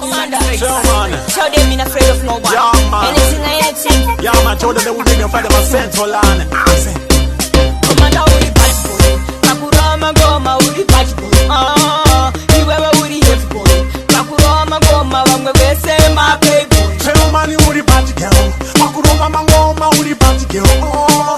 Commander. Sure, man. Show them me not afraid of no one. Yeah, man. Anything I anything. Yeah, man, show them they will bring them fight them a central land. Say, Commander uri bad boy. Pakurova mangoma uri bad boy. Ah, iwewe uri heavy boy. Pakurova mangoma vamwe vese ma playboy. Tell man you uri bad girl. Pakurova mangoma uri bad girl. Oh,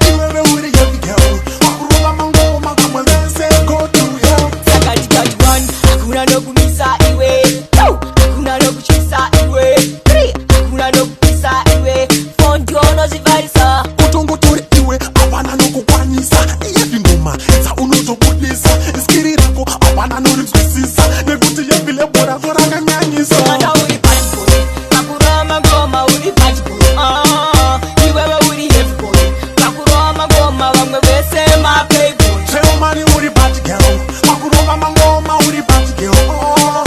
iwewe uri heavy girl. Pakurova mangoma vamwe vese go to hell. Saka tikati one, hakuna nokumisa iwe. Two, hakuna nokuchisa iwe. Three, hakuna nokupisa iwe. Four, ndiwe unozvivharisa. Utongotori iwe hapana nokukwanisa iyepi ngoma dzaunotobudisa skiri rako hapana norinzwisisa nekuti heavy label rako rakanyanyisa. Commander uri bad boy. Pakurova mangoma uri bad boy. Ah, iwewe uri heavy boy. Pakurova mangoma vamwe vese ma playboy. Tell man uri bad girl. Pakurova mangoma uri bad girl. Oh,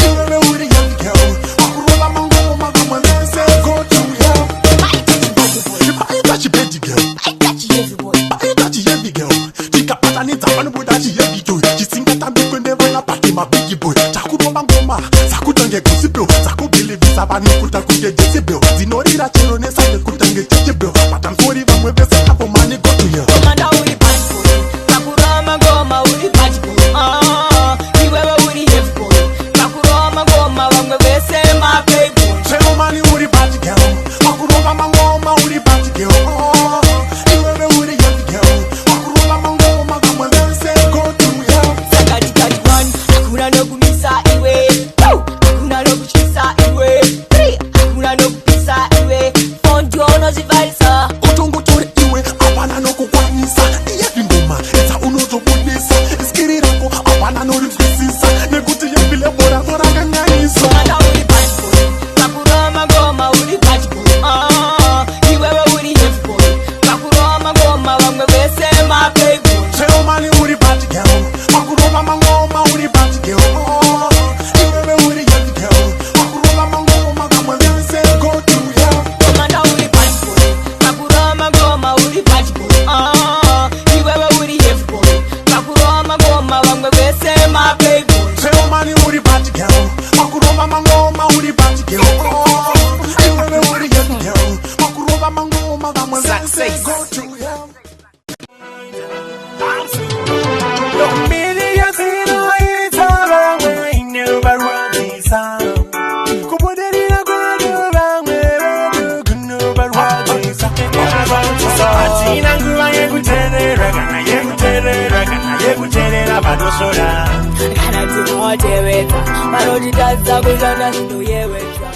iwewe uri heavy girl. Pakurova mangoma vamwe vese go to hell. Paita chi bad boy. Paita chi bad girl. Paita chi heavy boy. Paita chi heavy girl. Chikabatanidza panobuda chi heavy joy. Chisingatambikwe nevana pati mabig boy. Chakurova ngoma dzakutange gospel. Dzakubhilivhisa vanhu kuita kunge Jezebel. Dzinorira chero nesande kutange Jezebel. Patamsori vamwe vese avo mani go to hell. Commander uri bad boy. Pakurova mangoma uri bad boy. Ah, iwewe uri heavy boy. Pakurova mangoma vamwe vese ma playboy. Tell man uri bad girl. Pakurova mangoma uri bad girl. Oh, iwewe uri heavy girl. Pakurova mangoma vamwe vese go to hell. Saka tikati one, hakuna nokumisa iwe. Two, hakuna nokuchisa iwe. Three, hakuna nokupisa iwe. Four, ndiwe unozvivharisa. Utongotori iwe hapana nokukwanisa iyepi ngoma dzaunotobudisa skiri rako hapana norinzwisisa nekuti heavy label rako rakanyanyisa. Commander uri bad boy. Pakurova mangoma uri bad boy. Ah, iwewe uri heavy boy. Pakurova mangoma vamwe vese ma playboy. Tell man uri bad girl. Pakurova mangoma uri bad girl. Oh, iwewe uri heavy girl. Pakurova mangoma vamwe vese go to hell. Commander uri bad boy. Pakurova mangoma uri bad boy. Ah, iwewe uri heavy boy. Pakurova mangoma vamwe vese ma playboy. Tell man uri bad girl. Pakurova mangoma uri bad girl. Oh, iwewe uri heavy girl. Pakurova mangoma vamwe vese Success. go to hell. Mbiri vamwe inovarwadzisa kubudirira kwedu vamwe vedu kunovarwadzisa. Hatina nguva yekuteerera kana yekuteerera kana yekuteerera vanosora. Kana tinotevedza vanotitadza kushanda zvinoyevedza.